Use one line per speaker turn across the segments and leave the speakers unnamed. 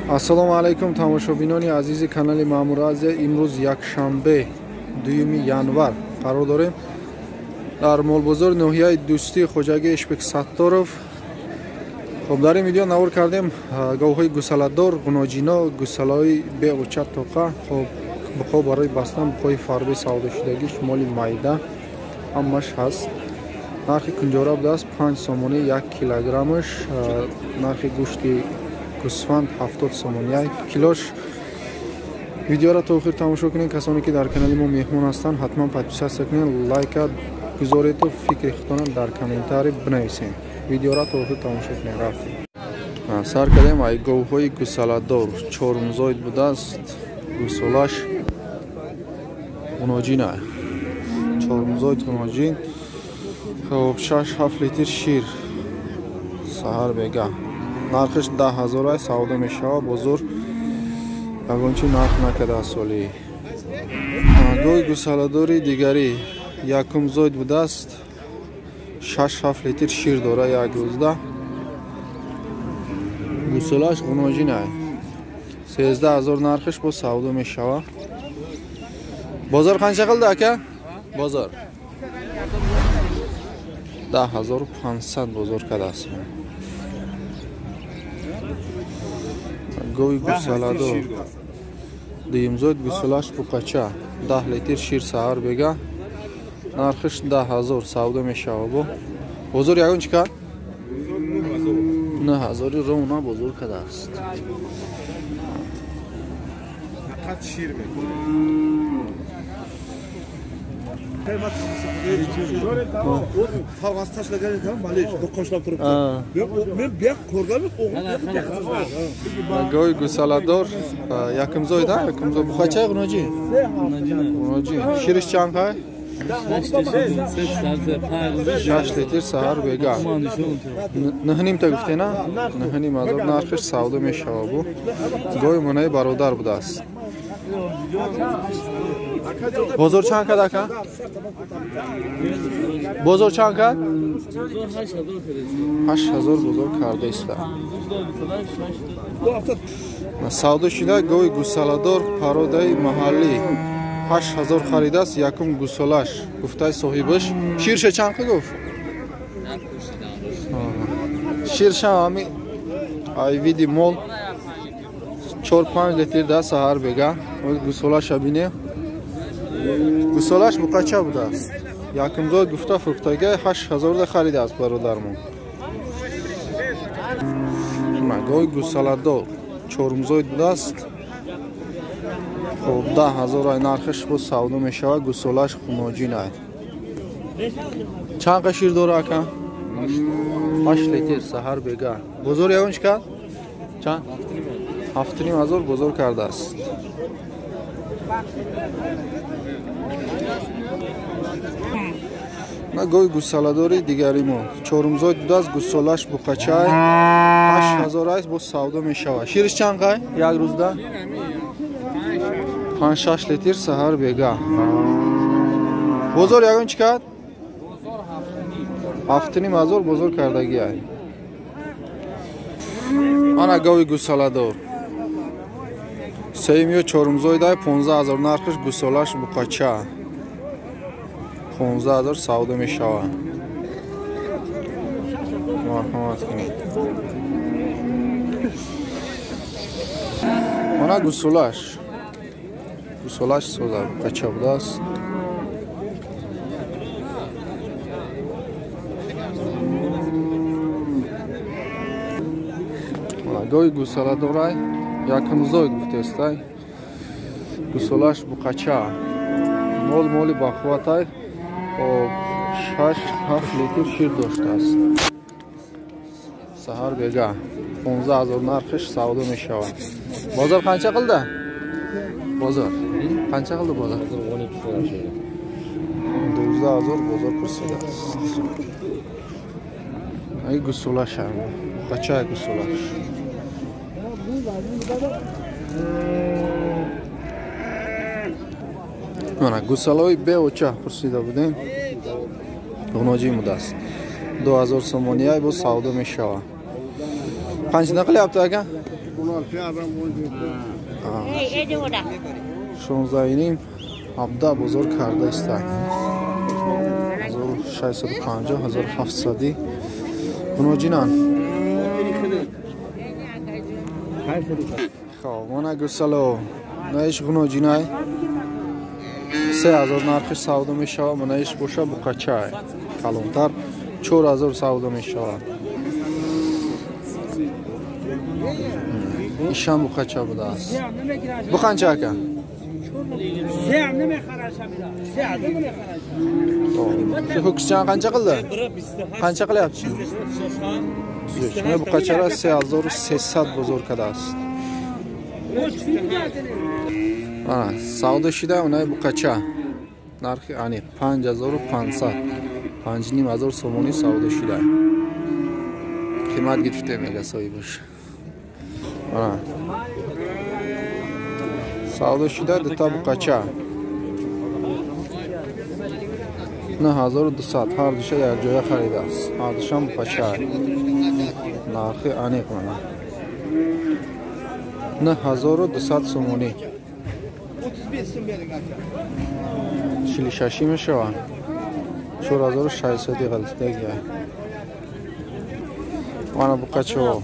Ассалому алайкум тамошобинони азизи канали Маъмур Азия. Имрӯз якшанбе 2 январ қарор дорем дар молбозори ноҳияи Дӯстии Хоҷагии Ишбек Сатторов. Хоб, дар ин видео навор кардем говҳои гусаладор, ғуноҷино, гусалаҳои беоча тоқа. Хоб, буқо барои бастан, буқои фарби савдошудагиш, моли майда ҳамаш ҳаст. Нархи кунҷора будааст 5 сомонӣ 1 килограммаш, нархи гӯшти гӯсфанд 70 сомонӣ 1 килош. Видеоро то охир тамошо кунед. Касоне ки дар канали мо меҳмон ҳастанд, ҳатман подписаться кунед, лайка гузорету фикри худтонро дар комментарий бинависед. Видеоро то охир тамошо кунед. Рафтем. Сар кардем ай говҳои гусаладор. Чорумзоид будааст, гусолаш ғуноҷина. Чорумзоид ғуноҷин. Хоб, 6-7 литр шир саҳар бега. Нархиш 10 000 ай савдо мешавад. Бозор ягон чи нарх накардааст соли. Гоҳи гусаладори дигарӣ якумзоид будааст, 6-7 литр шир дора як рӯзда. Гусолаш ғуноҷин ай. 13 000 нархиш бо савдо мешавад. Бозор қанча қилди ака? Бозор 10 500 бозор кардааст. Гови гусаладор дуюмзоид, гусолаш буқача, 10 литр шир саҳар бега. Нархиш 10 000 савдо мешавад. Бо бозор ягон чӣ кард? 9 000 ровно бозор кардааст.
Фақат шир мекунад. Qog'oz tashlagan ekan, malиш, do'qoshlab turibdi. Men bu yoq ko'rganman, o'g'lim.
Гови гусаладор якумзоид, якумзоид буқача, ғуноҷи? Ғуноҷи. Шириш чанд қай? 6 литр саҳар бега. 9,5 та гуфтена? 9,5 ҳазор нархиш савдо мешавад. Бу гови монаи бародар будааст. Бозор чанд кард ака? Бозор чанд кард? 8 000 бозор карда иста. Савдо шуда гови гусаладор пародаи маҳаллӣ 8 000 харидааст, якум гусолаш гуфтаи соҳибаш. Ширша чанд қа гуфт? Ширша ҳами ай види мол 4-5 литр да саҳар бега. Гусолаша бинем. Гусолаш буқача будааст. Якумзод гуфта фурӯхтага 8 000 да харидааст бародармон. Гови гусаладор чорумзоид будааст. Хоб, 10 000 ай нархиш бо савдо мешавад. Гусолаш хуноҷин ай. Чанд қа шир дора ака? 8 литр саҳар бега. Бозор ягон чӣ кард? Чанд? 7,5 ҳазор бозор кардааст. На гови гусаладори дигари мо чорумзоид будааст, гусолаш буқачай, 8 000 аст, боз савдо мешавад. Шириш чанд қай як рӯзда? 5-6 литр саҳар бега. Бозор ягон чӣ кард? 7,5 ҳазор бозор кардагӣ ай. Ана гови гусаладор сеюм ё чорумзоид ай, 15 000 нархиш, гусолаш буқача, 15 000 савдо мешавад. Марҳамат кунед. Мана гусолаш, гусолаш соза, буқача будааст. Гови гусаладорай якумзоид гуфтестай, гусолаш буқача, мол моли бахувватай, 6-7 литр шир доштааст саҳар бега. 15 000 нархиш савдо мешавад. Бозор қанча қилди? Бозор қанча қилди? Бозор 12 000 бозор пурсидааст. Ай гусолаш буқача, гусолаш. Мана гусалаҳои беоча пурсида будем, ғуноҷӣ будааст, 2000 сомонияй бо савдо мешавад. Қанчадан qilyapti aka? 16,5 17 бозор карда истад. 1650 1700 гуноҷинан. Хоб, мана гусало. Наиш гуноҷинай. 3000 нархиш савдо мешавад, манаиш боша буқачай. Калонтар 4000 савдо мешавад. Ишам буқача будааст. Буқанча ака? Shu ho'kizchani qancha qildi? Qancha qilyapti? Shuni buqachara 3300 bozor kadast. Mana savdo shida unay buqacha. Narxi aniq 5500. 5500 somoni savdo shida. Qiymat girifte mega sohibish. Mana savdo shida duta buqacha. 9200 ҳар душа як ҷоя харидааст. Ҳар душам буқача. Нархи аниқ мана. 9200 сомонӣ. 46 мешавад. 4600 ғалтидагия. Мана буқачао.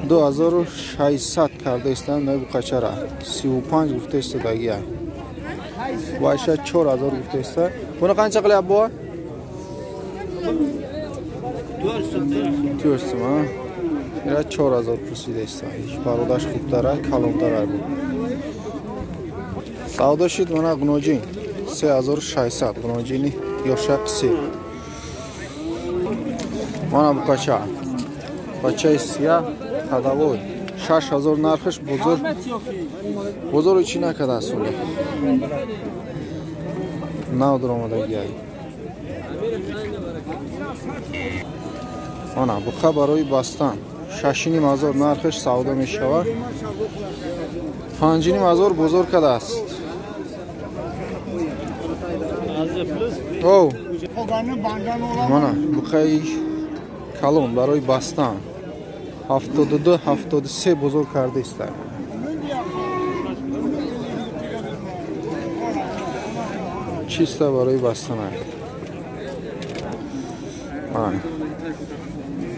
2600 карда истанд най буқачара. 35 гуфта истодагия. Вайша 4000 гуфта иста. Буни qancha qilyapti bu? 4 сум, а? Ира 4000 пурсида иста. Бародаш хубтара, калонтара бу. Савдо шид мана гуноҷин 3600 гуноҷини ёша қисир. Мана буқача. Буқачаи сия ҳадавой 6000 нархиш бозор. Бозору чӣ накардааст оле. Нав даромадагиай. Ана буқа барои бастан 6500 нархиш савдо мешавад. 5500 бозор кардааст. О, мана буқаи калон барои бастан 72 73 бозор карда истад. Чиста барои бастан. Мана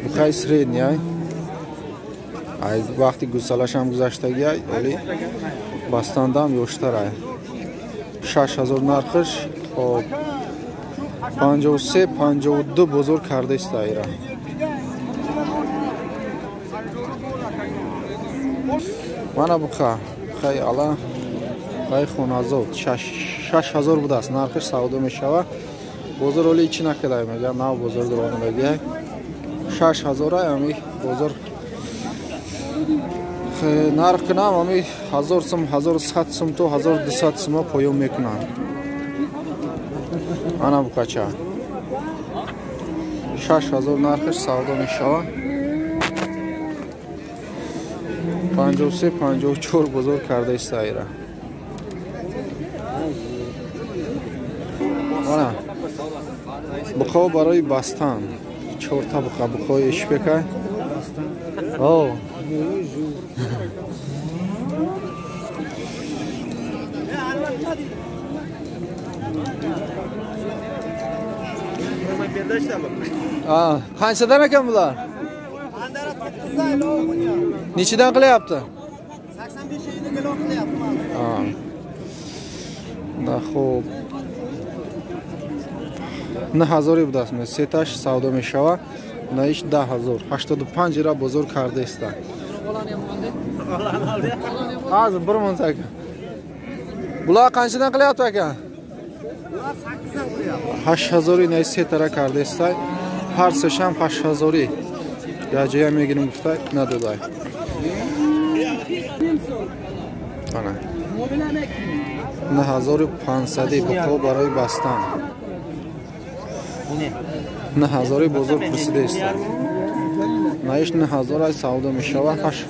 буқаи средний ай вақти гусалашам гузаштагиай, оли бастандам ёштарай. 6000 нархиш, хоб 53 52 бозор карда истаира. Мана буқа, буқаи ала, буқаи хоназод 6000 будааст, нархиш савдо мешавад. Бозор оли чӣ накарда, мегӯям нав бозор даромадагиай. 6000 ай ами бозор нарх кунам, ами 1000 сум, 1100 сум то 1200 сума поён мекунанд. Ана буқача 6000 нархиш савдо мешавад. 53 54 бозор карда истаира. Ана буқао барои бастан 4 та буқа, буқаои ишбека. О, qanchadan ekan bular? Nechidan qilyapti?
85 kilo qilyapti.
Да, хуб. 9000 будааст, сеташ савдо мешавад. Наиш 10000, 85 ира бозор карда иста. Hozir bir minut aka. Bular qanchadan qilyapti aka?
Bular 8dan qilyapti.
8000 nay setara карда иста. Ҳар сешам 8000. Яҷая мегирим гуфта надодай. Ана. 9500 буқо барои бастан. 9000 бозор пурсида иста. Наиш 9000 ай савдо мешавад. 8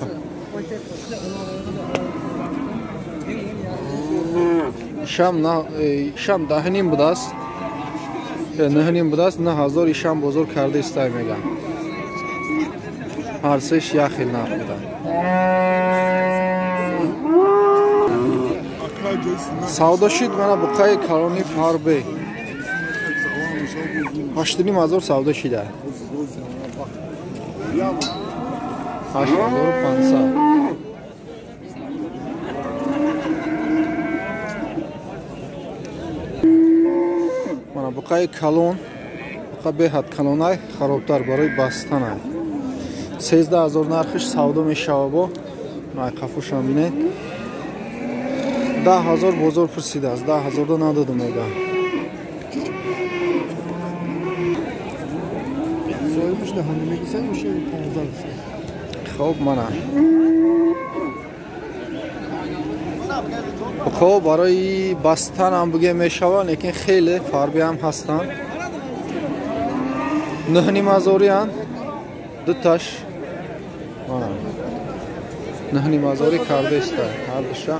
шам 10.5 будааст. 9.5 будааст. 9000 ишам бозор карда истай мегам. Ҳар сеш як хел нарх буда. Савдо шид мана буқаи калони фарбе. 8,5 ҳазор савдо шида. 8500. Мана буқаи калон, буқа беҳад калонай, харобтар барои бастанай. 13 ҳазор нархиш савдо мешава бо. Қафушам бинед. 10 ҳазор бозор пурсидааст. 10 ҳазорда надоду мега. Хоб мана. Буқаҳо барои бастан ҳам буге мешава, лекин хеле фарби ҳам ҳастанд. 9,5 ҳазориянд. Дуташ. Мана. 9,5 ҳазорӣ кардаиста ҳардуша.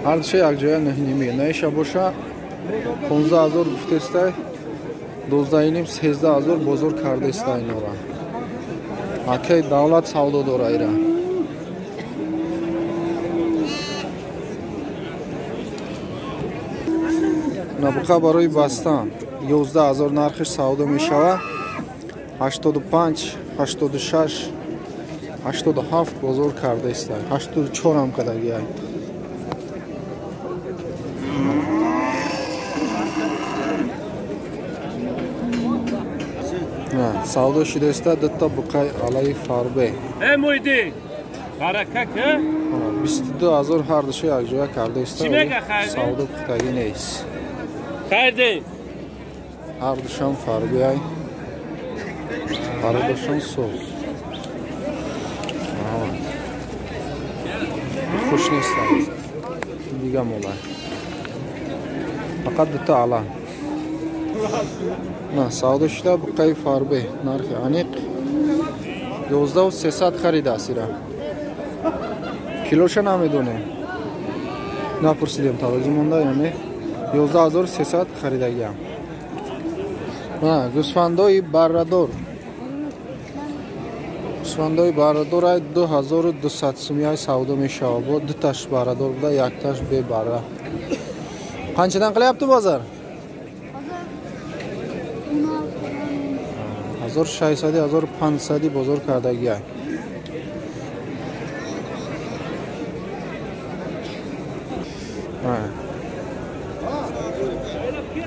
Ҳардуша якҷоя 9,5. Наиша боша 15 ҳазор гуфтестай, 12,5, 13 ҳазор бозор кардаиста инора. Акай давлат савдо дора ира. Набуқа барои бастан 11 ҳазор нархиш савдо мешавад. 85, 86, 87 бозор кардаиста. 84 ҳам кадагиай. Савдо шидаиста дута буқаи алаи фарбе.
Э муйди. Барака ки?
22 ҳазор ҳардуша якҷоя кардаиста. Савдо пухтагӣ нест.
Хайди.
Ҳардушам фарбеай. Парадашон соз. Хуш нестанд. Дига молай. Фақат дута ала. На, савдо шуда буқаи фарбе. Нархи аниқ 11 300 харидааст ира. Килоша намедонем. Напурсидем тарозу монда ё не. 11 300 харидагиам. На, гӯсфандои баррадор. Гӯсфандои баррадор ай 2200 сумияй савдо мешава. Бо дуташ баррадор буда, якташ бебарра. Qanchadan qilyapti bozor? 1600, 1500 бозор кардагиай.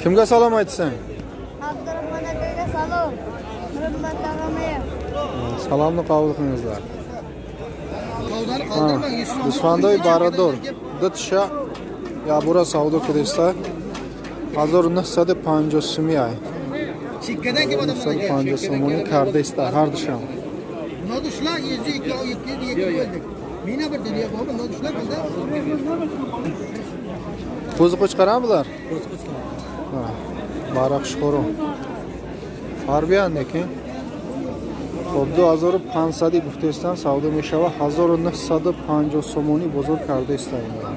Kimga salom aytsang?
Abdurahmon akaga salom. Hurmat tog'amga.
Salomni qabul qilingizlar. Гӯсфандои баррадор дута ябура савдо кардиста 1950 сумияй. 950 сомонӣ кардаиста ҳардушам.
Nodishlar 102 202 bo'ldik. Mina bir dunyo bormi? Nodishlar qildi.
Qo'zi qo'chqarami bular? Qo'zi qo'chqar. Барақ шхоро. Фарбиян лекин. Хоб 2500 гуфтаистан савдо мешава 1950 сомонӣ бозор кардаиста инро.